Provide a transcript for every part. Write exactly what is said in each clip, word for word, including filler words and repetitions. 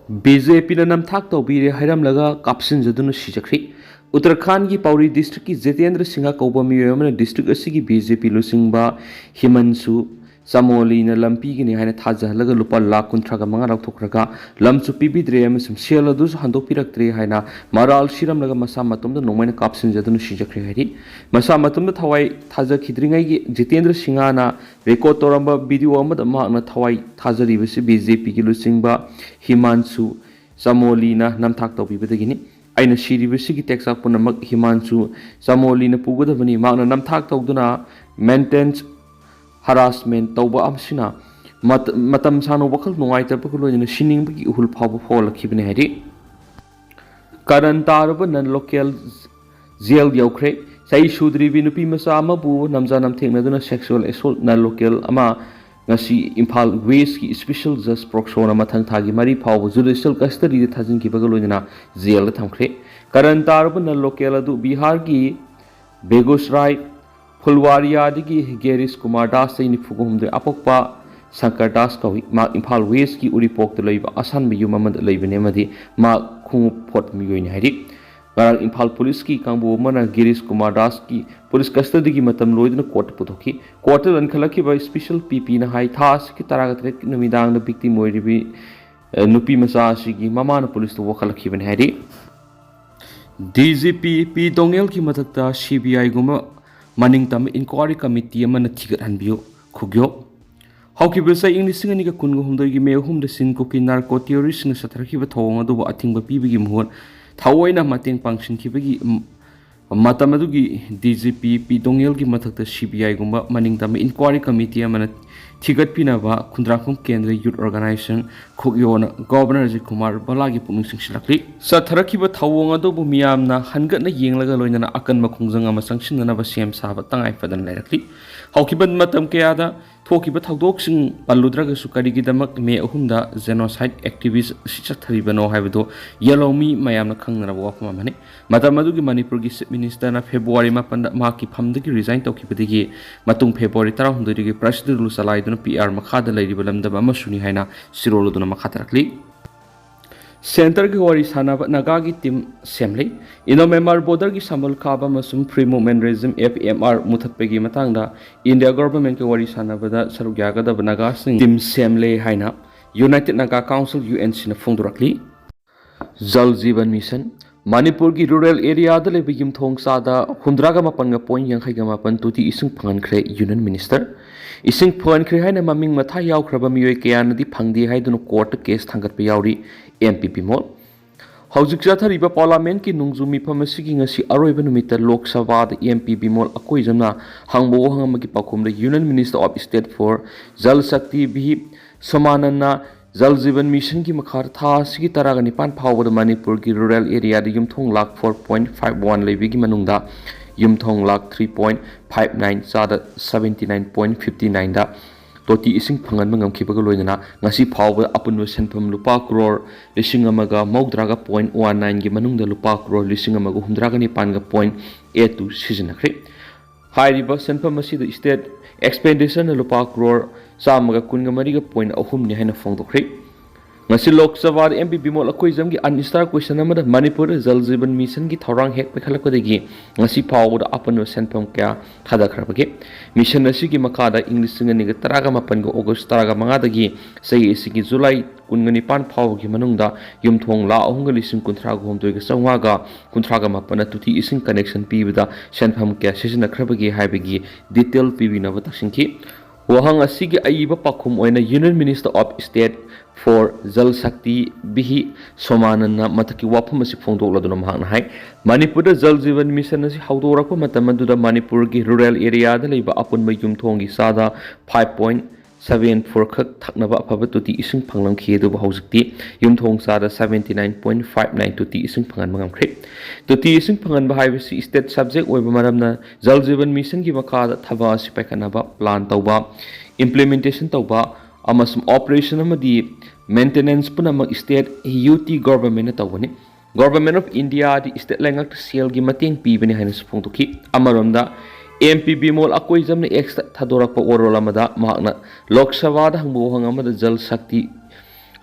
B J ꯄꯤꯅ ꯅꯝꯊꯥꯛ ꯇꯧꯕꯤꯔꯦ ꯍꯥꯏꯔꯝꯂꯒ ꯀꯥꯞꯁꯤꯟꯖꯗꯨꯅ ꯁꯤꯖꯈ꯭ꯔꯦ꯫ ꯎꯠꯇꯔꯈꯥꯟꯒꯤ ꯄꯥꯎꯔꯤ ꯗꯤꯁꯇ꯭ꯔꯤꯛꯀꯤ ꯖꯤꯇꯦꯟꯗ꯭ꯔ ꯁꯤꯡꯍ ꯀꯧꯕ ꯃꯤꯑꯣꯏ ꯑꯃꯅ ꯗꯤꯁꯇ꯭ꯔꯤꯛ ꯑꯁꯤꯒꯤ ꯕꯤ ꯖꯦ ꯄꯤ ꯂꯨꯆꯤꯡꯕ ꯍꯤꯃꯟꯁꯨ ꯆꯃꯣꯂꯤꯅ ꯂꯝ ꯄꯤꯒꯅꯤ ꯍꯥꯏꯅ ꯊꯥꯖꯍꯜꯂꯒ ꯂꯨꯄꯥ ꯂꯥꯈ ꯀꯨꯟꯊ꯭ꯔꯥꯒ ꯃꯉꯥ ꯂꯧꯊꯣꯛꯈ꯭ꯔꯒ ꯂꯝꯁꯨ ꯄꯤꯕꯤꯗ꯭ꯔꯦ ꯑꯃꯁꯨꯡ ꯁꯦꯜ ꯑꯗꯨꯁꯨ ꯍꯟꯗꯣꯛꯄꯤꯔꯛꯇ꯭ꯔꯦ ꯍꯥꯏꯅ ꯃꯔꯥꯜ ꯁꯤꯔꯝꯂꯒ ꯃꯁꯥ ꯃꯇꯣꯝꯗ ꯅꯣꯡꯃꯩꯅ ꯀꯥꯞꯁꯤꯟꯖꯗꯨꯅ ꯁꯤꯖꯈ꯭ꯔꯦ ꯍꯥꯏꯔꯤ꯫ ꯃꯁꯥ ꯃꯇꯣꯝꯗ ꯊꯋꯥꯏ ꯊꯥꯖꯈꯤꯗ꯭ꯔꯤꯉꯩꯒꯤ ꯖꯤꯇꯦꯟꯗ꯭ꯔ ꯁꯤꯡꯍꯅ ꯔꯦꯀꯣꯔꯗ ꯇꯧꯔꯝꯕ ꯚꯤꯗꯤꯑꯣ ꯑꯃꯗ ꯃꯍꯥꯛꯅ ꯊꯋꯥꯏ ꯊꯥꯖꯔꯤꯕꯁꯤ ꯕꯤ ꯖꯦ ꯄꯤꯒꯤ ꯂꯨꯆꯤꯡꯕ ꯍꯤꯃꯥꯟꯁꯨ ꯆꯃꯣꯂꯤꯅ ꯅꯝꯊꯥꯛ ꯇꯧꯕꯤꯕꯗꯒꯤꯅꯤ꯫ ꯑꯩꯅ ꯁꯤꯔꯤꯕꯁꯤꯒꯤ ꯇꯦꯛꯆꯥꯛ ꯄꯨꯝꯅꯃꯛ ꯍꯤꯃꯥꯟꯁꯨ ꯆꯃꯣꯂꯤꯅ ꯄꯨꯒꯗꯕꯅꯤ꯫ ꯃꯍꯥꯛꯅ ꯅꯝꯊꯥꯛ ꯇꯧꯗꯨꯅ ꯃꯦꯟꯇꯦꯟꯁ ꯍꯔꯥꯁꯃꯦꯟ ꯇꯧꯕ ꯑꯁꯤꯅ ꯃꯇꯝ ꯁꯥꯡꯅ ꯋꯥꯈꯜ ꯅꯨꯡꯉꯥꯏꯇꯕꯒ ꯂꯣꯏꯅꯅ ꯁꯤꯅꯤꯡꯕꯒꯤ ꯏꯍꯨꯜ ꯐꯥꯎꯕ ꯐꯥꯎꯍꯜꯂꯛꯈꯤꯕꯅꯤ ꯍꯥꯏꯔꯤ꯫ ꯀꯔꯟ ꯇꯥꯔꯕ ꯅꯟ ꯂꯣꯀꯦꯜ ꯖꯦꯜ ꯌꯧꯈ꯭ꯔꯦ꯫ ꯆꯍꯤ ꯁꯨꯗ꯭ꯔꯤꯕꯤ ꯅꯨꯄꯤ ꯃꯆꯥ ꯑꯃꯕꯨ ꯅꯝꯖꯥ ꯅꯝꯊꯦꯡꯅꯗꯨꯅ ꯁꯦꯛꯁꯨꯑꯦꯜ ꯑꯦꯁꯣꯜꯠ ꯅꯟ ꯂꯣꯀꯦꯜ ꯑꯃ ꯉꯁꯤ ꯏꯝꯐꯥꯜ ꯋꯦꯁꯀꯤ ꯏꯁꯄꯤꯁꯦꯜ ꯖꯁ ꯄ꯭ꯔꯣꯛꯁꯣꯅ ꯃꯊꯪ ꯊꯥꯒꯤ ꯃꯔꯤ ꯐꯥꯎꯕ ꯖꯨꯗꯤꯁꯤꯌꯦꯜ ꯀꯁꯇꯗꯤꯗ ꯊꯥꯖꯤꯟꯈꯤꯕꯒ ꯂꯣꯏꯅꯅ ꯖꯦꯜꯗ ꯊꯝꯈ꯭ꯔꯦ꯫ ꯀꯔꯟ ꯇꯥꯔꯕ ꯅꯟ ꯂꯣꯀꯦꯜ ꯑꯗꯨ ꯕꯤꯍꯥꯔꯒꯤ ꯕꯦꯒꯨꯁꯔꯥꯏ ꯐꯨꯜꯋꯥꯔꯤꯌꯥꯗꯒꯤ ꯒꯦꯔꯤꯁ ꯀꯨꯃꯥꯔ ꯗꯥꯁ, ꯆꯍꯤ ꯅꯤꯐꯨꯒ ꯍꯨꯝꯗꯣꯏ, ꯑꯄꯣꯛꯄ ꯁꯪꯀꯔ ꯗꯥꯁ ꯀꯧꯏ꯫ ꯃꯍꯥꯛ ꯏꯝꯐꯥꯜ ꯋꯦꯁꯀꯤ ꯎꯔꯤꯄꯣꯛꯇ ꯂꯩꯕ ꯑꯁꯥꯟꯕ ꯌꯨꯝ ꯑꯃꯗ ꯂꯩꯕꯅꯤ ꯑꯃꯗꯤ ꯃꯍꯥꯛ ꯈꯣꯡꯎꯞ ꯐꯣꯠꯄ ꯃꯤꯑꯣꯏꯅꯤ ꯍꯥꯏꯔꯤ꯫ ꯉꯔꯥꯡ ꯏꯝꯐꯥꯜ ꯄꯨꯂꯤꯁꯀꯤ ꯀꯥꯡꯕꯨ ꯑꯃꯅ ꯒꯤꯔꯤꯁ ꯀꯨꯃꯥꯔ ꯗꯥꯁꯀꯤ ꯄꯨꯂꯤꯁ ꯀꯁꯇꯗꯤꯒꯤ ꯃꯇꯝ ꯂꯣꯏꯗꯨꯅ ꯀꯣꯔꯠꯇ ꯄꯨꯊꯣꯛꯈꯤ꯫ ꯀꯣꯔꯠꯇ ꯂꯟꯈꯠꯂꯛꯈꯤꯕ ꯏꯁꯄꯤꯁꯦꯜ ꯄꯤ ꯄꯤꯅ ꯍꯥꯏ, ꯊꯥ ꯑꯁꯤꯒꯤ ꯇꯔꯥꯒ ꯇꯔꯦꯠꯀꯤ ꯅꯨꯃꯤꯗꯥꯡꯗ ꯚꯤꯛꯇꯤꯝ ꯑꯣꯏꯔꯤꯕꯤ, ꯑ, ꯅꯨꯄꯤ ꯃꯆꯥ ꯑꯁꯤꯒꯤ ꯃꯃꯥꯅ ꯄꯨꯂꯤꯁꯇ ꯋꯥꯀꯠꯂꯛꯈꯤꯕꯅꯤ ꯍꯥꯏꯔꯤ꯫ ꯗꯤ ꯖꯤ ꯄꯤ ꯄꯤ ꯗꯣꯉꯦꯜꯒꯤ ꯃꯊꯛꯇ ꯁꯤ ꯕꯤ ꯑꯥꯏꯒꯨꯝꯕ ꯃꯅꯤꯡ ꯇꯝꯕ ꯏꯟꯀ꯭ꯋꯥꯔꯤ ꯀꯃꯤꯇꯤ ꯑꯃꯅ ꯊꯤꯒꯠꯍꯟꯕꯤꯌꯨ꯫ ꯈꯨꯒ꯭ꯌꯣ꯫ ꯍꯧꯈꯤꯕ ꯆꯍꯤ ꯂꯤꯁꯤꯡ ꯑꯅꯤꯒ ꯀꯨꯟꯒ ꯍꯨꯝꯗꯣꯏꯒꯤ ꯃꯦ ꯑꯍꯨꯝꯗ ꯆꯤꯟ ꯀꯨꯀꯤ ꯅꯥꯔꯀꯣ ꯇꯦꯔꯣꯔꯤꯁ꯭ꯠꯁꯤꯡꯅ ꯆꯠꯊꯔꯛꯈꯤꯕ ꯊꯧꯑꯣꯡ ꯑꯗꯨꯕꯨ ꯑꯊꯤꯡꯕ ꯄꯤꯕꯒꯤ ꯃꯍꯨꯠ ꯊꯑꯣꯏꯅ ꯃꯇꯦꯡ ꯄꯥꯡꯁꯤꯟꯈꯤꯕꯒꯤ, ꯎꯝ, ꯃꯇꯝ ꯑꯗꯨꯒꯤ ꯗꯤ ꯖꯤ ꯄꯤ ꯄꯤ ꯗꯣꯉꯦꯜꯒꯤ ꯃꯊꯛꯇ ꯁꯤ ꯕꯤ ꯑꯥꯏꯒꯨꯝꯕ ꯃꯅꯤꯡ ꯇꯝꯕ ꯏꯟꯀ꯭ꯋꯥꯔꯤ ꯀꯃꯤꯇꯤ ꯑꯃꯅ ꯊꯤꯒꯠꯄꯤꯅꯕ ꯈꯨꯟꯗ꯭ꯔꯥꯛꯄꯝ ꯀꯦꯟꯗ꯭ꯔ ꯌꯨꯠ ꯑꯣꯔꯒꯅꯥꯏꯖꯦꯁꯟ ꯈꯨꯒ꯭ꯌꯣꯅ ꯒꯣꯕꯔꯅꯔ ꯑꯖꯤꯠ ꯀꯨꯃꯥꯔ ꯚꯜꯂꯥꯒꯤ ꯄꯨꯛꯅꯤꯡ ꯆꯤꯡꯁꯤꯜꯂꯛꯂꯤ꯫ ꯆꯠꯊꯔꯛꯈꯤꯕ ꯊꯧꯑꯣꯡ ꯑꯗꯨꯕꯨ ꯃꯤꯌꯥꯝꯅ ꯍꯟꯒꯠꯅ ꯌꯦꯡꯂꯒ ꯂꯣꯏꯅꯅ ꯑꯀꯟꯕ ꯈꯣꯡꯖꯪ ꯑꯃ ꯆꯪꯁꯤꯟꯅꯅꯕ ꯁꯦꯝ ꯁꯥꯕ ꯇꯉꯥꯏ ꯐꯗꯅ ꯂꯩꯔꯛꯂꯤ꯫ ꯍꯧꯈꯤꯕ ꯃꯇꯝ ꯀꯌꯥꯗ ꯊꯣꯛꯈꯤꯕ ꯊꯧꯗꯣꯛꯁꯤꯡ ꯄꯜꯂꯨꯗ꯭ꯔꯒꯁꯨ ꯀꯔꯤꯒꯤꯗꯃꯛ ꯃꯦ ꯑꯍꯨꯝꯗ ꯖꯦꯅꯣꯁꯥꯏꯠ ꯑꯦꯛꯇꯤꯚꯤꯁ꯭ꯠ ꯑꯁꯤ ꯆꯠꯊꯔꯤꯕꯅꯣ ꯍꯥꯏꯕꯗꯨ ꯌꯦꯜꯍꯧꯃꯤ ꯃꯌꯥꯝꯅ ꯈꯪꯅꯔꯕ ꯋꯥꯐꯝ ꯑꯃꯅꯤ꯫ ꯃꯇꯝ ꯑꯗꯨꯒꯤ ꯃꯅꯤꯄꯨꯔꯒꯤ ꯆꯤꯐ ꯃꯤꯅꯤꯁꯇꯔꯅ ꯐꯦꯕ꯭ꯔꯨꯋꯥꯔꯤ ꯃꯥꯄꯟꯗ ꯃꯍꯥꯛꯀꯤ ꯐꯝꯗꯒꯤ ꯔꯤꯖꯥꯏꯟ ꯇꯧꯈꯤꯕꯗꯒꯤ ꯃꯇꯨꯡ ꯐꯦꯕ꯭ꯔꯨꯋꯥꯔꯤ ꯇꯔꯥꯍꯨꯝꯗꯣꯏꯗꯒꯤ ꯄ꯭ꯔꯁꯤꯗꯦꯟꯠ ꯔꯨꯜ ꯆꯂꯥꯏꯗꯨꯅ ꯄꯤ ꯑꯥꯔ ꯃꯈꯥꯗ ꯂꯩꯔꯤꯕ ꯂꯝꯗꯝ ꯑꯃꯁꯨꯅꯤ ꯍꯥꯏꯅ ꯁꯤꯔꯣꯜ ꯑꯗꯨꯅ ꯃꯈꯥ ꯇꯥꯔꯛꯂꯤ꯫ ꯁꯦꯟꯇꯔꯒꯤ ꯋꯥꯔꯤ ꯁꯥꯟꯅꯕ ꯅꯥꯒꯥꯒꯤ ꯇꯤꯝ ꯁꯦꯝꯂꯦ꯫ ꯏꯟꯗꯣ ꯃ꯭ꯌꯥꯟꯃꯥꯔ ꯕꯣꯔꯗꯔꯒꯤ ꯁꯥꯃꯨꯜ ꯈꯥꯕ ꯑꯃꯁꯨꯡ free movement regime, F M R, ꯃꯨꯊꯠꯄꯒꯤ ꯃꯇꯥꯡꯗ ꯏꯟꯗꯤꯌꯥ ꯒꯣꯚꯔꯟꯃꯦꯟꯠꯀ ꯋꯥꯔꯤ ꯁꯥꯟꯅꯕꯗ ꯁꯔꯨꯛ ꯌꯥꯒꯗꯕ ꯅꯥꯒꯥꯁꯤꯡ ꯇꯤꯝ ꯁꯦꯝꯂꯦ ꯍꯥꯏꯅ United Naga Council, U N C ꯅ ꯐꯣꯡꯗꯣꯔꯛꯂꯤ꯫ ꯖꯜ ꯖꯤꯕꯟ ꯃꯤꯁꯟ꯫ ꯃꯅꯤꯄꯨꯔꯒꯤ ꯔꯨꯔꯦꯜ ꯑꯦꯔꯤꯌꯥꯗ ꯂꯩꯕ ꯌꯨꯝꯊꯣꯡ ꯆꯥꯗ ꯍꯨꯝꯗ꯭ꯔꯥꯒ ꯃꯥꯄꯟꯒ ꯄꯣꯏꯟ ꯌꯥꯡꯈꯩꯒ ꯃꯥꯄꯟ ꯇꯣꯇꯤ ꯏꯁꯤꯡ ꯐꯪꯍꯟꯈ꯭ꯔꯦ ꯌꯨꯅꯤꯌꯟ ꯃꯤꯅꯤꯁꯇꯔ꯫ ꯏꯁꯤꯡ ꯐꯪꯍꯟꯈ꯭ꯔꯦ ꯍꯥꯏꯅ ꯃꯃꯤꯡ ꯃꯊꯥ ꯌꯥꯎꯈ꯭ꯔꯕ ꯃꯤꯑꯣꯏ ꯀꯌꯥꯅꯗꯤ ꯐꯪꯗꯦ ꯍꯥꯏꯗꯨꯅ ꯀꯣꯔꯠꯇ ꯀꯦꯁ ꯊꯥꯡꯒꯠꯄ ꯌꯥꯎꯔꯤ ꯑꯦꯝ ꯄꯤ ꯕꯤꯃꯣꯜ꯫ ꯍꯧꯖꯤꯛ ꯆꯠꯊꯔꯤꯕ ꯄꯥꯔꯂꯥꯃꯦꯟꯠꯀꯤ ꯅꯣꯡꯖꯨ ꯃꯤꯐꯝ ꯑꯁꯤꯒꯤ ꯉꯁꯤ ꯑꯔꯣꯏꯕ ꯅꯨꯃꯤꯠꯇ ꯂꯣꯛ ꯁꯚꯥꯗ ꯑꯦꯝ ꯄꯤ ꯕꯤꯃꯣꯜ ꯑꯀꯣꯏꯖꯝꯅ ꯍꯪꯕ ꯋꯥꯍꯪ ꯑꯃꯒꯤ ꯄꯥꯎꯈꯨꯝꯗ Union Minister of State for Jal Shakti V Somananna Jal ꯖꯤꯕꯟ ꯃꯤꯁꯟꯒꯤ ꯃꯈꯥꯗ ꯊꯥ ꯑꯁꯤꯒꯤ ꯇꯔꯥꯒ ꯅꯤꯄꯥꯟ ꯐꯥꯎꯕꯗ ꯃꯅꯤꯄꯨꯔꯒꯤ ꯔꯨꯔꯦꯜ ꯑꯦꯔꯤꯌꯥꯗ ꯌꯨꯝꯊꯣꯡ lakh four point five one ꯂꯩꯕꯒꯤ ꯃꯅꯨꯡꯗ ꯌꯨꯝꯊꯣꯡ lakh three point five nine, ꯆꯥꯗ seventy nine point fifty nine ꯗ ꯇꯣꯇꯤ ꯏꯁꯤꯡ ꯐꯪꯍꯟꯕ ꯉꯝꯈꯤꯕꯒ ꯂꯣꯏꯅꯅ ꯉꯁꯤ ꯐꯥꯎꯕꯗ ꯑꯄꯨꯟꯕ ꯁꯦꯟꯐꯝ ꯂꯨꯄꯥ ꯀ꯭ꯔꯣꯔ ꯂꯤꯁꯤꯡ ꯑꯃꯒ ꯃꯧꯗ꯭ꯔꯥꯒ point one nine ꯒꯤ ꯃꯅꯨꯡꯗ ꯂꯨꯄꯥ ꯀ꯭ꯔꯣꯔ ꯂꯤꯁꯤꯡ ꯑꯃꯒ ꯍꯨꯝꯗ꯭ꯔꯥꯒ ꯅꯤꯄꯥꯟꯒ point eight two ꯁꯤꯖꯤꯟꯅꯈ꯭ꯔꯦ꯫ ꯍꯥꯏꯔꯤꯕ ꯁꯦꯟꯐꯝ ꯑꯁꯤꯗ state expenditure ꯅ ꯂꯨꯄꯥ ꯀ꯭ꯔꯣꯔ ꯆꯥꯝꯃꯒ ꯀꯨꯟꯒ ꯃꯔꯤꯒ point ꯑꯍꯨꯝꯅꯤ ꯍꯥꯏꯅ ꯐꯣꯡꯗꯣꯛꯈ꯭ꯔꯦ꯫ ꯉꯁꯤ ꯂꯣꯛ ꯁꯚꯥꯗ M P Bimol ꯑꯀꯣꯏꯖꯝꯒꯤ unanswered question ꯑꯃꯗ ꯃꯅꯤꯄꯨꯔꯗ ꯖꯜ ꯖꯤꯕꯟ ꯃꯤꯁꯟꯒꯤ ꯊꯧꯔꯥꯡ ꯍꯦꯛ ꯄꯥꯏꯈꯠꯂꯛꯄꯗꯒꯤ ꯉꯁꯤ ꯐꯥꯎꯕꯗ ꯑꯄꯨꯟꯕ ꯁꯦꯟꯐꯝ ꯀꯌꯥ ꯊꯥꯗꯈ꯭ꯔꯕꯒꯦ? ꯃꯤꯁꯟ ꯑꯁꯤꯒꯤ ꯃꯈꯥꯗ ꯏꯪ ꯂꯤꯁꯤꯡ ꯑꯅꯤꯒ ꯇꯔꯥꯒ ꯃꯥꯄꯟꯒꯤ ꯑꯣꯒꯁ ꯇꯔꯥꯒ ꯃꯉꯥꯗꯒꯤ ꯆꯍꯤ ꯑꯁꯤꯒꯤ ꯖꯨꯂꯥꯏ ꯀꯨꯟꯒ ꯅꯤꯄꯥꯟ ꯐꯥꯎꯕꯒꯤ ꯃꯅꯨꯡꯗ ꯌꯨꯝꯊꯣꯡ ꯂꯥꯈ ꯑꯍꯨꯝꯒ ꯂꯤꯁꯤꯡ ꯀꯨꯟꯊ꯭ꯔꯥꯒ ꯍꯨꯝꯗꯣꯏꯒ ꯆꯥꯝꯃꯉꯥꯒ ꯀꯨꯟꯊ꯭ꯔꯥꯒ ꯃꯥꯄꯟꯅ ꯇꯣꯇꯤ ꯏꯁꯤꯡ connection ꯄꯤꯕꯗ ꯁꯦꯟꯐꯝ ꯀꯌꯥ ꯁꯤꯖꯤꯟꯅꯈ꯭ꯔꯕꯒꯦ ꯍꯥꯏꯕꯒꯤ detail ꯄꯤꯕꯤꯅꯕ ꯇꯛꯁꯤꯟꯈꯤ꯫ ꯋꯥꯍꯪ ꯑꯁꯤꯒꯤ ꯑꯏꯕ ꯄꯥꯎꯈꯨꯝ ꯑꯣꯏꯅ Union Minister of State for Jal Shakti V Somananna ꯃꯊꯛꯀꯤ ꯋꯥꯐꯝ ꯑꯁꯤ ꯐꯣꯡꯗꯣꯛꯂꯗꯨꯅ ꯃꯍꯥꯛꯅ ꯍꯥꯏ, ꯃꯅꯤꯄꯨꯔꯗ ꯖꯜ ꯖꯤꯕꯟ ꯃꯤꯁꯟ ꯑꯁꯤ ꯍꯧꯗꯣꯔꯛꯄ ꯃꯇꯝ ꯑꯗꯨꯗ ꯃꯅꯤꯄꯨꯔꯒꯤ ꯔꯨꯔꯦꯜ ꯑꯦꯔꯤꯌꯥꯗ ꯂꯩꯕ ꯑꯄꯨꯟꯕ ꯌꯨꯝꯊꯣꯡꯒꯤ ꯆꯥꯗ five point seven four ꯈꯛ ꯊꯛꯅꯕ ꯑꯐꯕ ꯇꯣꯇꯤ ꯏꯁꯤꯡ ꯐꯪꯂꯝꯈꯤ, ꯑꯗꯨꯕꯨ ꯍꯧꯖꯤꯛꯇꯤ ꯌꯨꯝꯊꯣꯡ ꯆꯥꯗ seventy nine point five nine ꯇꯣꯇꯤ ꯏꯁꯤꯡ ꯐꯪꯍꯟꯕ ꯉꯝꯈ꯭ꯔꯦ꯫ ꯇꯣꯇꯤ ꯏꯁꯤꯡ ꯐꯪꯍꯟꯕ ꯍꯥꯏꯕꯁꯤ state subject ꯑꯣꯏꯕ ꯃꯔꯝꯅ ꯖꯜ ꯖꯤꯕꯟ ꯃꯤꯁꯟꯒꯤ ꯃꯈꯥꯗ ꯊꯕꯛ ꯑꯁꯤ ꯄꯥꯏꯈꯠꯅꯕ plan ꯇꯧꯕ, implementation ꯇꯧꯕ ꯑꯃꯁꯨꯡ operation ꯑꯃꯗꯤ maintenance ꯄꯨꯝꯅꯃꯛ state U T government ꯅ ꯇꯧꯒꯅꯤ꯫ Government of India D state ꯂꯩꯉꯥꯛꯇ ꯁꯦꯜꯒꯤ ꯃꯇꯦꯡ ꯄꯤꯕꯅꯤ ꯍꯥꯏꯅꯁꯨ ꯐꯣꯡꯗꯣꯛꯈꯤ꯫ ꯑꯃꯔꯣꯝꯗ, ꯑꯦꯝ ꯄꯤ ꯕꯤꯃꯣꯜ ꯑꯀꯣꯏꯖꯝꯅ X ꯇ ꯊꯥꯗꯣꯔꯛꯄ ꯋꯥꯔꯣꯜ ꯑꯃꯗ ꯃꯍꯥꯛꯅ ꯂꯣꯛ ꯁꯚꯥꯗ ꯍꯪꯕ ꯋꯥꯍꯪ ꯑꯃꯗ ꯖꯜ ꯁꯛꯇꯤ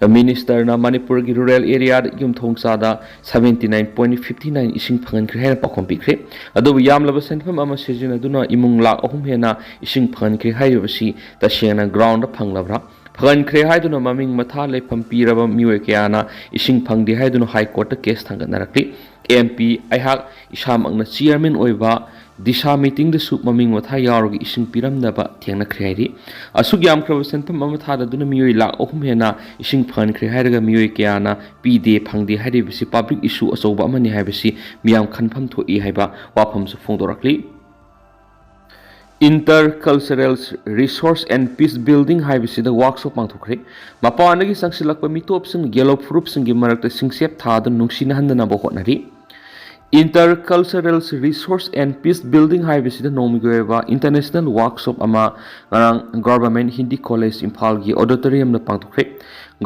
ꯃꯤꯅꯤꯁꯇꯔꯅ ꯃꯅꯤꯄꯨꯔꯒꯤ ꯔꯨꯔꯦꯜ ꯑꯦꯔꯤꯌꯥꯗ ꯌꯨꯝꯊꯣꯡ ꯆꯥꯗ seventy nine point fifty nine ꯏꯁꯤꯡ ꯐꯪꯍꯟꯈ꯭ꯔꯦ ꯍꯥꯏꯅ ꯄꯥꯎꯈꯨꯝ ꯄꯤꯈ꯭ꯔꯦ꯫ ꯑꯗꯨꯕꯨ ꯌꯥꯝꯂꯕ ꯁꯦꯟꯐꯝ ꯑꯃ ꯁꯤꯖꯤꯟꯅꯗꯨꯅ ꯏꯃꯨꯡ ꯂꯥꯈ ꯑꯍꯨꯝ ꯍꯦꯟꯅ ꯏꯁꯤꯡ ꯐꯪꯍꯟꯈ꯭ꯔꯦ ꯍꯥꯏꯔꯤꯕꯁꯤ ꯇꯁꯦꯡꯅ ꯒ꯭ꯔꯥꯎꯟꯗ ꯐꯪꯂꯕ꯭ꯔꯥ? ꯐꯪꯍꯟꯈ꯭ꯔꯦ ꯍꯥꯏꯗꯨꯅ ꯃꯃꯤꯡ ꯃꯊꯥ ꯂꯩꯐꯝ ꯄꯤꯔꯕ ꯃꯤꯑꯣꯏ ꯀꯌꯥꯅ ꯏꯁꯤꯡ ꯐꯪꯗꯦ ꯍꯥꯏꯗꯨꯅ ꯍꯥꯏ ꯀꯣꯔꯠꯇ ꯀꯦꯁ ꯊꯥꯡꯒꯠꯅꯔꯛꯂꯤ꯫ ꯑꯦꯝ ꯄꯤ ꯑꯩꯍꯥꯛ ꯏꯁꯥꯃꯛꯅ ꯆꯤꯌꯔꯃꯦꯟ ꯑꯣꯏꯕ ꯗꯤꯁꯥ ꯃꯤꯇꯤꯡꯗꯁꯨ ꯃꯃꯤꯡ ꯃꯊꯥ ꯌꯥꯎꯔꯒ ꯏꯁꯤꯡ ꯄꯤꯔꯝꯗꯕ ꯊꯦꯡꯅꯈ꯭ꯔꯦ ꯍꯥꯏꯔꯤ꯫ ꯑꯁꯨꯛ ꯌꯥꯝꯈ꯭ꯔꯕ ꯁꯦꯟꯐꯝ ꯑꯃ ꯊꯥꯗꯗꯨꯅ ꯃꯤꯑꯣꯏ ꯂꯥꯈ ꯑꯍꯨꯝ ꯍꯦꯟꯅ ꯏꯁꯤꯡ ꯐꯪꯍꯟꯈ꯭ꯔꯦ ꯍꯥꯏꯔꯒ ꯃꯤꯑꯣꯏ ꯀꯌꯥꯅ ꯄꯤꯗꯦ ꯐꯪꯗꯦ ꯍꯥꯏꯔꯤꯕꯁꯤ ꯄꯕ꯭ꯂꯤꯛ ꯏꯁꯨ ꯑꯆꯧꯕ ꯑꯃꯅꯤ ꯍꯥꯏꯕꯁꯤ ꯃꯤꯌꯥꯝ ꯈꯟꯐꯝ ꯊꯣꯛꯏ ꯍꯥꯏꯕ ꯋꯥꯐꯝꯁꯨ ꯐꯣꯡꯗꯣꯔꯛꯂꯤ꯫ Inter Cultural Resource and Peace Building ꯍꯥꯏꯕꯁꯤꯗ ꯋꯥꯔꯛꯁꯣꯞ ꯄꯥꯡꯊꯣꯛꯈ꯭ꯔꯦ꯫ ꯃꯄꯥꯟꯗꯒꯤ ꯆꯪꯁꯤꯜꯂꯛꯄ ꯃꯤꯇꯣꯞꯁꯤꯡ ꯌꯦꯜꯍꯧ ꯐꯨꯔꯨꯞꯁꯤꯡꯒꯤ ꯃꯔꯛꯇ ꯁꯤꯡꯆꯦꯞ ꯊꯥꯗꯨꯅ ꯅꯨꯡꯁꯤꯅꯍꯟꯗꯅꯕ ꯍꯣꯠꯅꯔꯤ꯫ Inter Cultural Resource and Peace Building ꯍꯥꯏꯕꯁꯤꯗ ꯅꯣꯡꯃꯒꯤ ꯑꯣꯏꯕ ꯏꯟꯇꯔꯅꯦꯁꯅꯦꯜ ꯋꯥꯔꯛꯁꯣꯞ ꯑꯃ ꯉꯔꯥꯡ ꯒꯚꯔꯟꯃꯦꯟꯠ ꯍꯤꯟꯗꯤ ꯀꯣꯂꯦꯖ ꯏꯝꯐꯥꯜꯒꯤ ꯑꯣꯗꯤꯇꯣꯔꯤꯌꯝꯗ ꯄꯥꯡꯊꯣꯛꯈ꯭ꯔꯦ꯫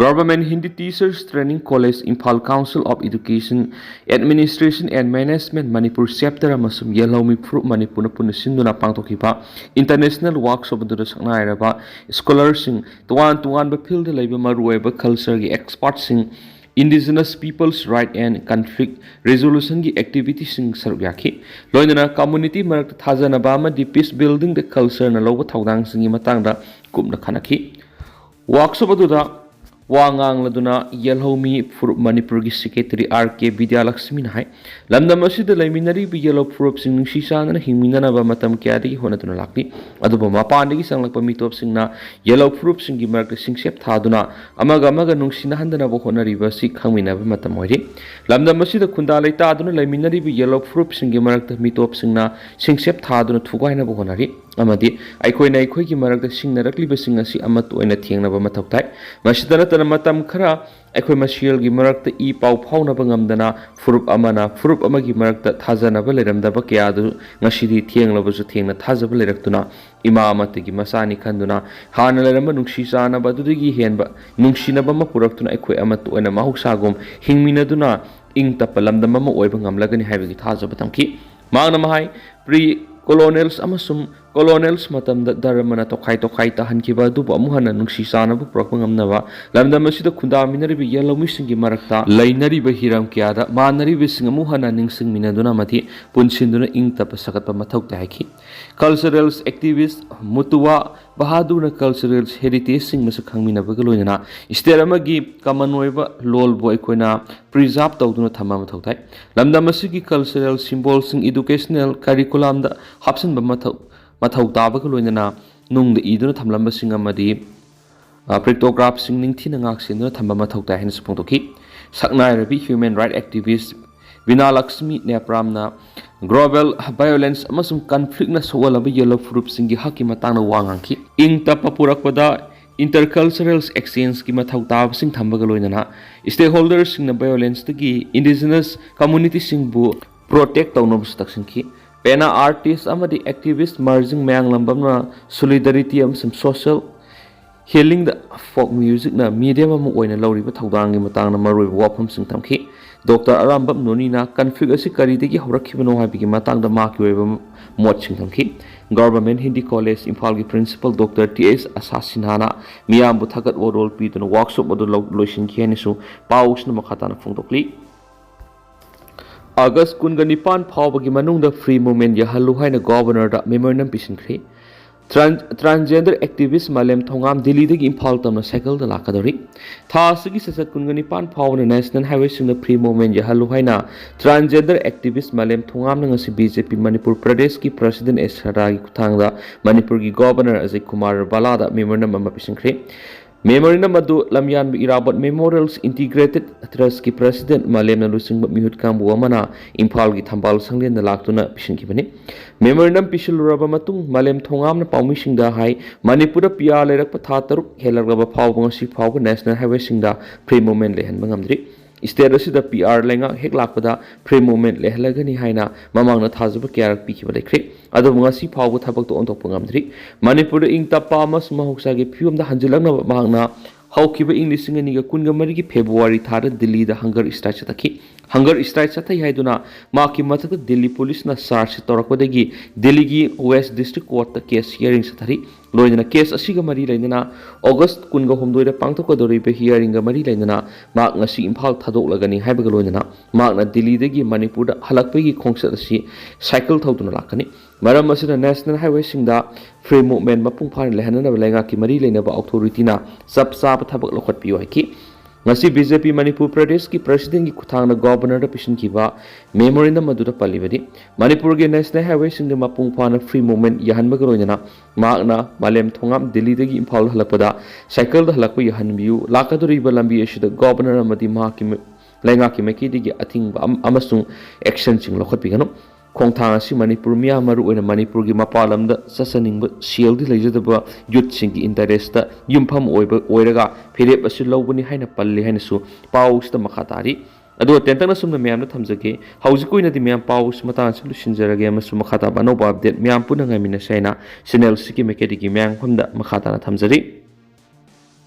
Government Hindi teachers training college, Imphal council of education, administration and management Manipur chapter ꯑꯃꯁꯨꯡ ꯌꯦꯜꯍꯧꯃꯤ ꯐꯨꯔꯨꯞ ꯃꯅꯤꯄꯨꯔꯅ ꯄꯨꯟꯅ ꯁꯤꯟꯗꯨꯅ ꯄꯥꯡꯊꯣꯛꯈꯤꯕ ꯏꯟꯇꯔꯅꯦꯁꯅꯦꯜ ꯋꯥꯔꯛꯁꯣꯞ ꯑꯗꯨꯗ ꯁꯛꯅꯥꯏꯔꯕ ꯁ꯭ꯀꯣꯂꯔꯁꯤꯡ, ꯇꯣꯉꯥꯟ ꯇꯣꯉꯥꯟꯕ ꯐꯤꯜꯗ ꯂꯩꯕ ꯃꯔꯨꯑꯣꯏꯕ ꯀꯜꯆꯔꯒꯤ ꯑꯦꯛꯁꯄꯥꯔꯠꯁꯤꯡ, Indigenous Peoples Right and Conflict Resolutionꯒꯤ ꯑꯦꯛꯇꯤꯚꯤꯇꯤꯁꯤꯡ ꯁꯔꯨꯛ ꯌꯥꯈꯤ꯫ ꯂꯣꯏꯅꯅ ꯀꯝꯃ꯭ꯌꯨꯅꯤꯇꯤ ꯃꯔꯛꯇ ꯊꯥꯖꯅꯕ ꯑꯃꯗꯤ ꯄꯤꯁ ꯕꯤꯜꯗꯤꯡꯗ ꯀꯜꯆꯔꯅ ꯂꯧꯕ ꯊꯧꯗꯥꯡꯁꯤꯡꯒꯤ ꯃꯇꯥꯡꯗ ꯀꯨꯞꯅ ꯈꯟꯅꯈꯤ꯫ ꯋꯥꯔꯛꯁꯣꯞ ꯑꯗꯨꯗ ꯋꯥ ꯉꯥꯡꯂꯗꯨꯅ ꯌꯦꯜꯍꯧꯃꯤ ꯐꯨꯔꯨꯞ ꯃꯅꯤꯄꯨꯔꯒꯤ ꯁꯦꯀ꯭ꯔꯦꯇꯔꯤ ꯑꯥꯔ ꯀꯦ ꯕꯤꯗ꯭ꯌꯥꯂꯛꯁꯃꯤꯅ ꯍꯥꯏ, ꯂꯝꯗꯝ ꯑꯁꯤꯗ ꯂꯩꯃꯤꯟꯅꯔꯤꯕ ꯌꯦꯜꯍꯧ ꯐꯨꯔꯨꯞꯁꯤꯡ ꯅꯨꯡꯁꯤ ꯆꯥꯟꯅꯅ ꯍꯤꯡꯃꯤꯟꯅꯅꯕ ꯃꯇꯝ ꯀꯌꯥꯗꯒꯤ ꯍꯣꯠꯅꯗꯨꯅ ꯂꯥꯛꯂꯤ꯫ ꯑꯗꯨꯕꯨ ꯃꯄꯥꯟꯗꯒꯤ ꯆꯪꯂꯛꯄ ꯃꯤꯇꯣꯞꯁꯤꯡꯅ ꯌꯦꯜꯍꯧ ꯐꯨꯔꯨꯞꯁꯤꯡꯒꯤ ꯃꯔꯛꯇ ꯁꯤꯡꯆꯦꯞ ꯊꯥꯗꯨꯅ ꯑꯃꯒ ꯑꯃꯒ ꯅꯨꯡꯁꯤꯅꯍꯟꯗꯅꯕ ꯍꯣꯠꯅꯔꯤꯕ ꯑꯁꯤ ꯈꯪꯃꯤꯟꯅꯕ ꯃꯇꯝ ꯑꯣꯏꯔꯤ꯫ ꯂꯝꯗꯝ ꯑꯁꯤꯗ ꯈꯨꯟꯗꯥ ꯂꯩꯇꯥꯗꯨꯅ ꯂꯩꯃꯤꯟꯅꯔꯤꯕ ꯌꯦꯜꯍꯧ ꯐꯨꯔꯨꯞꯁꯤꯡꯒꯤ ꯃꯔꯛꯇ ꯃꯤꯇꯣꯞꯁꯤꯡꯅ ꯁꯤꯡꯆꯦꯞ ꯊꯥꯗꯨꯅ ꯊꯨꯒꯥꯏꯅꯕ ꯍꯣꯠꯅꯔꯤ꯫ ꯑꯃꯗꯤ ꯑꯩꯈꯣꯏꯅ ꯑꯩꯈꯣꯏꯒꯤ ꯃꯔꯛꯇ ꯁꯤꯡꯅꯔꯛꯂꯤꯕꯁꯤꯡ ꯑꯁꯤ ꯑꯃꯠꯇ ꯑꯣꯏꯅ ꯊꯦꯡꯅꯕ ꯃꯊꯧ ꯇꯥꯏ꯫ ꯃꯁꯤꯗ ꯅꯠꯇꯅ ꯃꯇꯝ ꯈꯔ ꯑꯩꯈꯣꯏ ꯃꯁꯦꯜꯒꯤ ꯃꯔꯛꯇ ꯏ ꯄꯥꯎ ꯐꯥꯎꯅꯕ ꯉꯝꯗꯅ ꯐꯨꯔꯨꯞ ꯑꯃꯅ ꯐꯨꯔꯨꯞ ꯑꯃꯒꯤ ꯃꯔꯛꯇ ꯊꯥꯖꯅꯕ ꯂꯩꯔꯝꯗꯕ ꯀꯌꯥ ꯑꯗꯨ ꯉꯁꯤꯗꯤ ꯊꯦꯡꯂꯕꯁꯨ ꯊꯦꯡꯅ ꯊꯥꯖꯕ ꯂꯩꯔꯛꯇꯨꯅ ꯏꯃꯥ ꯑꯃꯠꯇꯒꯤ ꯃꯆꯥꯅꯤ ꯈꯟꯗꯨꯅ ꯍꯥꯟꯅ ꯂꯩꯔꯝꯕ ꯅꯨꯡꯁꯤ ꯆꯥꯟꯅꯕ ꯑꯗꯨꯗꯒꯤ ꯍꯦꯟꯕ ꯅꯨꯡꯁꯤꯅꯕ ꯑꯃ ꯄꯨꯔꯛꯇꯨꯅ ꯑꯩꯈꯣꯏ ꯑꯃꯠꯇ ꯑꯣꯏꯅ ꯃꯍꯧꯁꯥꯒꯨꯝ ꯍꯤꯡꯃꯤꯟꯅꯗꯨꯅ ꯏꯪ ꯇꯞꯄ ꯂꯝꯗꯝ ꯑꯃ ꯑꯣꯏꯕ ꯉꯝꯂꯒꯅꯤ ꯍꯥꯏꯕꯒꯤ ꯊꯥꯖꯕ ꯊꯝꯈꯤ꯫ ꯃꯍꯥꯛꯅ ꯃꯍꯥꯏ, ꯄ꯭ꯔꯤ ꯀꯣꯂꯣꯅꯤꯌꯦꯜꯁ ꯑꯃꯁꯨꯡ Colonials ꯃꯇꯝꯗ ꯙꯔꯃꯅ ꯇꯣꯈꯥꯏ ꯇꯣꯈꯥꯏ ꯇꯥꯍꯟꯈꯤꯕ ꯑꯗꯨꯕꯨ ꯑꯃꯨꯛ ꯍꯟꯅ ꯅꯨꯡꯁꯤ ꯆꯥꯟꯅꯕ ꯄꯨꯔꯛꯄ ꯉꯝꯅꯕ, ꯂꯝꯗꯝ ꯑꯁꯤꯗ ꯈꯨꯟꯗꯥꯃꯤꯟꯅꯔꯤꯕ ꯌꯦꯜꯍꯧꯃꯤꯁꯤꯡꯒꯤ ꯃꯔꯛꯇ ꯂꯩꯅꯔꯤꯕ ꯍꯤꯔꯝ ꯀꯌꯥꯗ ꯃꯥꯟꯅꯔꯤꯕꯁꯤꯡ ꯑꯃꯨꯛ ꯍꯟꯅ ꯅꯤꯡꯁꯤꯡꯃꯤꯟꯅꯗꯨꯅ ꯑꯃꯗꯤ ꯄꯨꯟꯁꯤꯟꯗꯨꯅ ꯏꯪ ꯇꯞꯄ ꯁꯥꯒꯠꯄ ꯃꯊꯧ ꯇꯥꯏ ꯍꯥꯏꯈꯤ꯫ Cultural activist ꯃꯨꯇꯨꯋꯥ ꯕꯍꯥꯗꯨꯔꯅ cultural heritageꯁꯤꯡ ꯃꯁꯛ ꯈꯪꯃꯤꯟꯅꯕꯒ ꯂꯣꯏꯅꯅ state ꯑꯃꯒꯤ common ꯑꯣꯏꯕ ꯂꯣꯜꯕꯨ ꯑꯩꯈꯣꯏꯅ preserve ꯇꯧꯗꯨꯅ ꯊꯝꯕ ꯃꯊꯧ ꯇꯥꯏ꯫ ꯂꯝꯗꯝ ꯑꯁꯤꯒꯤ cultural symbolꯁꯤꯡ educational curriculumꯗ ꯍꯥꯞꯆꯤꯟꯕ ꯃꯊꯧ ꯃꯊꯧ ꯇꯥꯕꯒ ꯂꯣꯏꯅꯅ ꯅꯨꯡꯗ ꯏꯗꯨꯅ ꯊꯝꯂꯝꯕꯁꯤꯡ ꯑꯃꯗꯤ, ꯑ, pictographꯁꯤꯡ ꯅꯤꯡꯊꯤꯅ ꯉꯥꯛꯁꯦꯟꯗꯨꯅ ꯊꯝꯕ ꯃꯊꯧ ꯇꯥꯏ ꯍꯥꯏꯅꯁꯨ ꯐꯣꯡꯗꯣꯛꯈꯤ꯫ ꯁꯛꯅꯥꯏꯔꯕꯤ human right activist ꯕꯤꯅꯥ ꯂꯛꯁꯃꯤ ꯅꯦꯄ꯭ꯔꯥꯝꯅ global violence ꯑꯃꯁꯨꯡ conflictꯅ ꯁꯣꯛꯍꯜꯂꯕ ꯌꯦꯜꯍꯧ ꯐꯨꯔꯨꯞꯁꯤꯡꯒꯤ ꯍꯛꯀꯤ ꯃꯇꯥꯡꯗ ꯋꯥ ꯉꯥꯡꯈꯤ꯫ ꯏꯪ ꯇꯞꯄ ꯄꯨꯔꯛꯄꯗ intercultural exchangeꯀꯤ ꯃꯊꯧ ꯇꯥꯕꯁꯤꯡ ꯊꯝꯕꯒ ꯂꯣꯏꯅꯅ stakeholderꯁꯤꯡꯅ violenceꯇꯒꯤ indigenous communityꯁꯤꯡꯕꯨ protect ꯇꯧꯅꯕꯁꯨ ꯇꯛꯁꯤꯟꯈꯤ꯫ ꯄꯦꯅꯥ artist ꯑꯃꯗꯤ activist ꯃꯔꯖꯤꯡ ꯃꯌꯥꯡꯂꯝꯕꯝꯅ solidarity ꯑꯃꯁꯨꯡ social healingꯗ folk musicꯅ medium ꯑꯃ ꯑꯣꯏꯅ ꯂꯧꯔꯤꯕ ꯊꯧꯗꯥꯡꯒꯤ ꯃꯇꯥꯡꯗ ꯃꯔꯨꯑꯣꯏꯕ ꯋꯥꯐꯝꯁꯤꯡ ꯊꯝꯈꯤ꯫ Doctor ꯑꯔꯥꯝꯕꯝ ꯅꯣꯅꯤꯅ conflict ꯑꯁꯤ ꯀꯔꯤꯗꯒꯤ ꯍꯧꯔꯛꯈꯤꯕꯅꯣ ꯍꯥꯏꯕꯒꯤ ꯃꯇꯥꯡꯗ ꯃꯍꯥꯛꯀꯤ ꯑꯣꯏꯕ ꯃꯣꯠꯁꯤꯡ ꯊꯝꯈꯤ꯫ Government Hindi College ꯏꯝꯐꯥꯜꯒꯤ principal Doctor ꯇꯤ ꯑꯦꯁ ꯑꯁꯥ ꯁꯤꯟꯍꯥꯅ ꯃꯤꯌꯥꯝꯕꯨ ꯊꯥꯒꯠ ꯋꯥꯔꯣꯜ ꯄꯤꯗꯨꯅ workshop ꯑꯗꯨ ꯂꯧ-, ꯂꯣꯏꯁꯤꯟꯈꯤ ꯍꯥꯏꯅꯁꯨ ꯄꯥꯎꯁꯤꯅ ꯃꯈꯥ ꯇꯥꯅ ꯐꯣꯡꯗꯣꯛꯂꯤ꯫ ꯑꯥꯒꯁ ꯀꯨꯟꯒ ꯅꯤꯄꯥꯟ ꯐꯥꯎꯕꯒꯤ ꯃꯅꯨꯡꯗ free movement ꯌꯥꯍꯜꯂꯨ ꯍꯥꯏꯅ governorꯗ memorandum ꯄꯤꯁꯤꯟꯈ꯭ꯔꯦ꯫ Tran-, transgender activist ꯃꯥꯂꯦꯝ ꯊꯣꯉꯥꯝ ꯗꯤꯜꯂꯤꯗꯒꯤ ꯏꯝꯐꯥꯜ ꯇꯝꯅ ꯁꯥꯏꯀꯜꯗ ꯂꯥꯛꯀꯗꯧꯔꯤ꯫ ꯊꯥ ꯑꯁꯤꯒꯤ ꯁꯦꯁꯟ ꯀꯨꯟꯒ ꯅꯤꯄꯥꯟ ꯐꯥꯎꯕꯗ national highwayꯁꯤꯡꯗ free movement ꯌꯥꯍꯜꯂꯨ ꯍꯥꯏꯅ transgender activist ꯃꯥꯂꯦꯝ ꯊꯣꯉꯥꯝꯅ ꯉꯁꯤ ꯕꯤ ꯖꯦ ꯄꯤ ꯃꯅꯤꯄꯨꯔ ꯄ꯭ꯔꯗꯦꯁꯀꯤ president ꯑꯦꯁ ꯁꯔꯗꯥꯒꯤ ꯈꯨꯠꯊꯥꯡꯗ ꯃꯅꯤꯄꯨꯔꯒꯤ governor ꯑꯖꯌ ꯀꯨꯃꯥꯔ ꯚꯥꯂꯥꯗ memorandum ꯑꯃ ꯄꯤꯁꯤꯟꯈ꯭ꯔꯦ꯫ Memorandum ꯑꯗꯨ ꯂꯝꯌꯥꯟꯕ ꯏꯔꯥꯕꯣꯠ Memorials Integrated Trustꯀꯤ president ꯃꯥꯂꯦꯝꯅ ꯂꯨꯆꯤꯡꯕ ꯃꯤꯍꯨꯠ ꯀꯥꯡꯕꯨ ꯑꯃꯅ ꯏꯝꯐꯥꯜꯒꯤ ꯊꯝꯕꯥꯜ ꯁꯪꯂꯦꯟꯗ ꯂꯥꯛꯇꯨꯅ ꯄꯤꯁꯤꯟꯈꯤꯕꯅꯤ꯫ Memorandum ꯄꯤꯁꯤꯜꯂꯨꯔꯕ ꯃꯇꯨꯡ ꯃꯥꯂꯦꯝ ꯊꯣꯉꯥꯝꯅ ꯄꯥꯎꯃꯤꯁꯤꯡꯗ ꯍꯥꯏ, ꯃꯅꯤꯄꯨꯔꯗ ꯄꯤ ꯑꯥꯔ ꯂꯩꯔꯛꯄ ꯊꯥ ꯇꯔꯨꯛ ꯍꯦꯜꯂꯛꯂꯕ ꯐꯥꯎꯕ ꯉꯁꯤ ꯐꯥꯎꯕ national highwayꯁꯤꯡꯗ free movement ꯂꯩꯍꯟꯕ ꯉꯝꯗ꯭ꯔꯤ꯫ State ꯑꯁꯤꯗ ꯄꯤ ꯑꯥꯔ ꯂꯩꯉꯥꯛ ꯍꯦꯛ ꯂꯥꯛꯄꯗ free movement ꯂꯩꯍꯜꯂꯒꯅꯤ ꯍꯥꯏꯅ ꯃꯃꯥꯡꯗ ꯊꯥꯖꯕ ꯀꯌꯥꯔꯛ ꯄꯤꯈꯤꯕ ꯂꯩꯈ꯭ꯔꯦ꯫ ꯑꯗꯨꯕꯨ ꯉꯁꯤ ꯐꯥꯎꯕ ꯊꯕꯛꯇ ꯑꯣꯟꯊꯣꯛꯄ ꯉꯝꯗ꯭ꯔꯤ꯫ ꯃꯅꯤꯄꯨꯔꯗ ꯏꯪ ꯇꯞꯄ ꯑꯃꯁꯨꯡ ꯃꯍꯧꯁꯥꯒꯤ ꯐꯤꯕꯝꯗ ꯍꯟꯖꯤꯜꯂꯛꯅꯕ ꯃꯍꯥꯛꯅ ꯍꯧꯈꯤꯕ ꯏꯪ ꯂꯤꯁꯤꯡ ꯑꯅꯤꯒ ꯀꯨꯟꯒ ꯃꯔꯤꯒꯤ February ꯊꯥꯗ ꯗꯤꯜꯂꯤꯗ hunger strike ꯆꯠꯊꯈꯤ꯫ ꯍꯪꯒꯔ ꯁ꯭ꯇ꯭ꯔꯥꯏꯛ ꯆꯠꯊꯩ ꯍꯥꯏꯗꯨꯅ ꯃꯍꯥꯛꯀꯤ ꯃꯊꯛꯇ ꯗꯤꯜꯂꯤ ꯄꯨꯂꯤꯁꯅ ꯆꯥꯔꯖ ꯇꯧꯔꯛꯄꯗꯒꯤ ꯗꯤꯜꯂꯤꯒꯤ ꯋꯦꯁ ꯗꯤꯁꯇ꯭ꯔꯤꯛ ꯀꯣꯔꯠꯇ ꯀꯦꯁ ꯍꯤꯌꯥꯔꯤꯡ ꯆꯠꯊꯔꯤ꯫ ꯂꯣꯏꯅꯅ ꯀꯦꯁ ꯑꯁꯤꯒ ꯃꯔꯤ ꯂꯩꯅꯅ ꯑꯣꯒꯁ ꯀꯨꯟꯒ ꯍꯨꯝꯗꯣꯏꯗ ꯄꯥꯡꯊꯣꯛꯀꯗꯧꯔꯤꯕ ꯍꯤꯌꯥꯔꯤꯡꯒ ꯃꯔꯤ ꯂꯩꯅꯅ ꯃꯍꯥꯛ ꯉꯁꯤ ꯏꯝꯐꯥꯜ ꯊꯥꯗꯣꯛꯂꯒꯅꯤ ꯍꯥꯏꯕꯒ ꯂꯣꯏꯅꯅ ꯃꯍꯥꯛꯅ ꯗꯤꯜꯂꯤꯗꯒꯤ ꯃꯅꯤꯄꯨꯔꯗ ꯍꯜꯂꯛꯄꯒꯤ ꯈꯣꯡꯆꯠ ꯑꯁꯤ ꯁꯥꯏꯀꯜ ꯊꯧꯗꯨꯅ ꯂꯥꯛꯀꯅꯤ꯫ ꯃꯔꯝ ꯑꯁꯤꯅ ꯅꯦꯁꯅꯦꯜ ꯍꯥꯏꯋꯦꯁꯤꯡꯗ ꯐ꯭ꯔꯤ ꯃꯨꯚꯃꯦꯟ ꯃꯄꯨꯡ ꯐꯥꯅ ꯂꯩꯍꯟꯅꯅꯕ ꯂꯩꯉꯥꯛꯀꯤ ꯃꯔꯤ ꯂꯩꯅꯕ ꯑꯣꯊꯣꯔꯤꯇꯤꯅ ꯆꯞ ꯆꯥꯕ ꯊꯕꯛ ꯂꯧꯈꯠꯄꯤꯌꯨ ꯍꯥꯏꯈꯤ꯫ ꯉꯁꯤ ꯕꯤ ꯖꯦ ꯄꯤ ꯃꯅꯤꯄꯨꯔ ꯄ꯭ꯔꯗꯦꯁꯀꯤ ꯄ꯭ꯔꯁꯤꯗꯦꯟꯒꯤ ꯈꯨꯠꯊꯥꯡꯗ ꯒꯣꯕꯔꯅꯔꯗ ꯄꯤꯁꯤꯟꯈꯤꯕ ꯃꯦꯃꯣꯔꯦꯟꯗꯝ ꯑꯗꯨꯗ ꯄꯜꯂꯤꯕꯗꯤ, ꯃꯅꯤꯄꯨꯔꯒꯤ ꯅꯦꯁꯅꯦꯜ ꯍꯥꯏꯋꯦꯁꯤꯡꯗ ꯃꯄꯨꯡ ꯐꯥꯅ ꯐ꯭ꯔꯤ ꯃꯨꯚꯃꯦꯟ ꯌꯥꯍꯟꯕꯒ ꯂꯣꯏꯅꯅ ꯃꯍꯥꯛꯅ ꯃꯥꯂꯦꯝ ꯊꯣꯉꯥꯝ ꯗꯤꯜꯂꯤꯗꯒꯤ ꯏꯝꯐꯥꯜ ꯍꯜꯂꯛꯄꯗ ꯁꯥꯏꯀꯜꯗ ꯍꯜꯂꯛꯄ ꯌꯥꯍꯟꯕꯤꯌꯨ꯫ ꯂꯥꯛꯀꯗꯧꯔꯤꯕ ꯂꯝꯕꯤ ꯑꯁꯤꯗ ꯒꯣꯕꯔꯅꯔ ꯑꯃꯗꯤ ꯃꯍꯥꯛꯀꯤ ꯃ-, ꯂꯩꯉꯥꯛꯀꯤ ꯃꯥꯏꯀꯩꯗꯒꯤ ꯑꯊꯤꯡꯕ ꯑꯝ-, ꯑꯃꯁꯨꯡ ꯑꯦꯛꯁꯟꯁꯤꯡ ꯂꯧꯈꯠꯄꯤꯒꯅꯨ꯫ ꯈꯣꯡꯊꯥꯡ ꯑꯁꯤ ꯃꯅꯤꯄꯨꯔ ꯃꯤꯌꯥꯝ, ꯃꯔꯨꯑꯣꯏꯅ ꯃꯅꯤꯄꯨꯔꯒꯤ ꯃꯄꯥꯟ ꯂꯝꯗ ꯆꯠꯆꯅꯤꯡꯕ ꯁꯦꯜꯗꯤ ꯂꯩꯖꯗꯕ ꯌꯨꯠꯁꯤꯡꯒꯤ ꯏꯟꯇꯔꯦꯁꯇ ꯌꯨꯝꯐꯝ ꯑꯣꯏꯕ, ꯑꯣꯏꯔꯒ ꯐꯤꯔꯦꯞ ꯑꯁꯤ ꯂꯧꯕꯅꯤ ꯍꯥꯏꯅ ꯄꯜꯂꯤ ꯍꯥꯏꯅꯁꯨ ꯄꯥꯎꯁꯤꯗ ꯃꯈꯥ ꯇꯥꯔꯤ꯫ ꯑꯗꯨꯒ ꯇꯦꯟꯇꯛꯅ ꯁꯨꯝꯅ ꯃꯌꯥꯝꯗ ꯊꯝꯖꯒꯦ꯫ ꯍꯧꯖꯤꯛꯀꯤ ꯑꯣꯏꯅꯗꯤ ꯃꯌꯥꯝ ꯄꯥꯎꯁꯤ ꯃꯇꯥꯡ ꯑꯁꯤ ꯂꯣꯏꯁꯤꯟꯖꯔꯒꯦ ꯑꯃꯁꯨꯡ ꯃꯈꯥ ꯇꯥꯕ ꯑꯅꯧꯕ ꯑꯞꯗꯦꯠ ꯃꯌꯥꯝ ꯄꯨꯟꯅ ꯉꯥꯏꯃꯤꯟꯅꯁꯦ ꯍꯥꯏꯅ ꯆꯦꯅꯦꯜ ꯑꯁꯤꯒꯤ ꯃꯥꯏꯀꯩꯗꯒꯤ ꯃꯌꯥꯝ ꯃꯐꯝꯗ ꯃꯈꯥ ꯇꯥꯅ ꯊꯝꯖꯔꯤ꯫